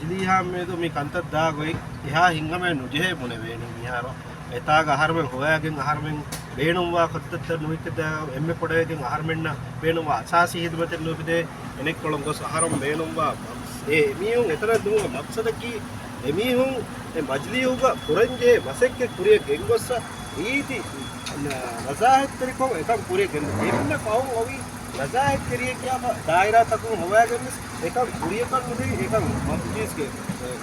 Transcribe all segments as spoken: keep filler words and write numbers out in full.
މަޖިލީހާ މެދު މި ކަންތައް ދާ ގޮތް އެހާ ހިނގަމެއް ނުޖެހޭ ބުނެވޭނީ. މިހާރު އެތާގަ އަހަރުމެން ހޮވާގެން އަހަރުމެން ބޭނުންވާ ކަންތައްތައް ނުވިތަދާ އެންމެ ކޮޑައިގެން އަހަރުމެންނަށް ބޭނުންވާ އަސާސީ ހިދުމަތެއް ނުވިދޭ. އެނެއްކޮޅުން ގޮސް އަހަރުން ބޭނުންވާ އެ މީހުން އެތަނަށް ދުވުމަށް މަޤްޞަދަކީ އެމީހުން އެ މަޖިލީހުގަ ކުރަންޖެހޭ މަސައްކަތް ކުރިޔަށް ގެންގޮއްސަ ރީތި ނަޒާހަތްތެރިކޮށް އެކަން ކުރިޔަށް ގެންދަ. އެންމެ ފަހުން އޮވީ ނަޒާހަތްތެރިއެއް ކިޔާފަ ދާއިރާތަކުން ހޮވާގެންވެސް އެކަން ކުރިޔަކަށް ނުދެވި، އެކަން މަޖިލީސްގެ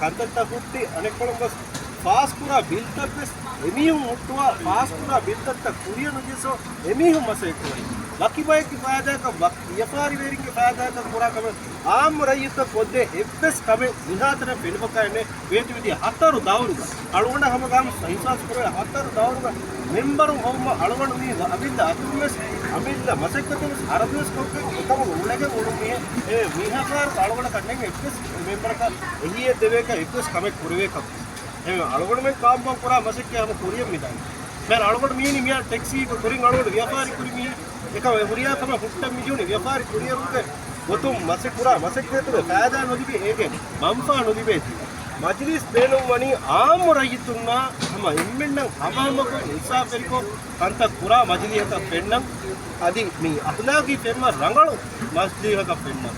ކަންތައްތައް ހުއްޓި އަނެއްކޮޅުން ގޮސް ފާސްކުރާ ބިލްތައްވެސް އެމީހުން ހުއްޓުވާ ފާސްކުރާ ބިލްތައްތައް ކުރިޔަށް ނުޖެއްސުން އެމީހުން މަސައްކަތް ކުރަނީ. ވަކި ބަޔަކީ ފައިދާއަކަށް ވަކި ވިޔަފާރިވެރިންގެ ފައިދާއަކަށް ކުރާ ކަމެއް އާއްމު ރައްޔިތަށް ކޮށްދޭ އެއްވެސް ކަމެއް މިހާތަނަށް ފެނިފަކާ އެންމެ ވޭތުވެދިޔަ ހަތަރު ދައުރުގަ އަޅުގަނޑަށް ހަމަ ގާމު އިހްސާސް ކުރެވޭ ހަތަރު ދައުރުގަ މެމްބަރުން ހޮވުމަށް އަޅުގަނޑު މީ އަމިއްލަ އަތުންވެސް އަމިއްލަ މަސައްކަތުންވެސް ހަރަދުވެސް ކޮށްގެން އެކަމުގަ އުޅެގެން އުޅުން މީހެއް. އެ މީހާފާރު އަޅުގަނޑަކަށް ނެން އެއްވެސް މެމްބަރަކަށް އެހީއެއް ދެވޭކަށް އެއްވެސް ކަމެއް ކުރެވޭކަށް. އެ އަޅުގަނޑުމެން ކާމްބާން ކުރާ މަސައްކަތް ހަމަ ކުރިޔަށް މިދާނެ. މޭ އަޅުގަނޑު މީނި މިޔާ ޓެކްސީ ކުރިން އަޅުގަނޑު ވިޔަފާރި ކުރި މީ އެކަމެއް ހުރިހާ ކަމެއް ހުއްޓަން މިޖެހުނީ ވިޔަފާރި ކުރިއަރުގެ ގޮތުން މަސައްކަތް ކުރާ މަސައްކަތުގެ ފައިދާ ނުލިބި އޭގެ މަންފާ ނުލިބޭތީ. މަޖިލީސް ބޭނުންވަނީ އާއްމު ރައްޔިތުންނާ ހަމަ އެންމެންނަށް ހަމަހަމަކޮށް އިންސާފްވެރިކޮށް ކަންތައް ކުރާ މަޖިލީހަކަށް ފެންނަން. އަދި މި އަހްލާގީ ފެންވަ ރަނގަޅު މަޖިލީހަކަށް ފެންނަން.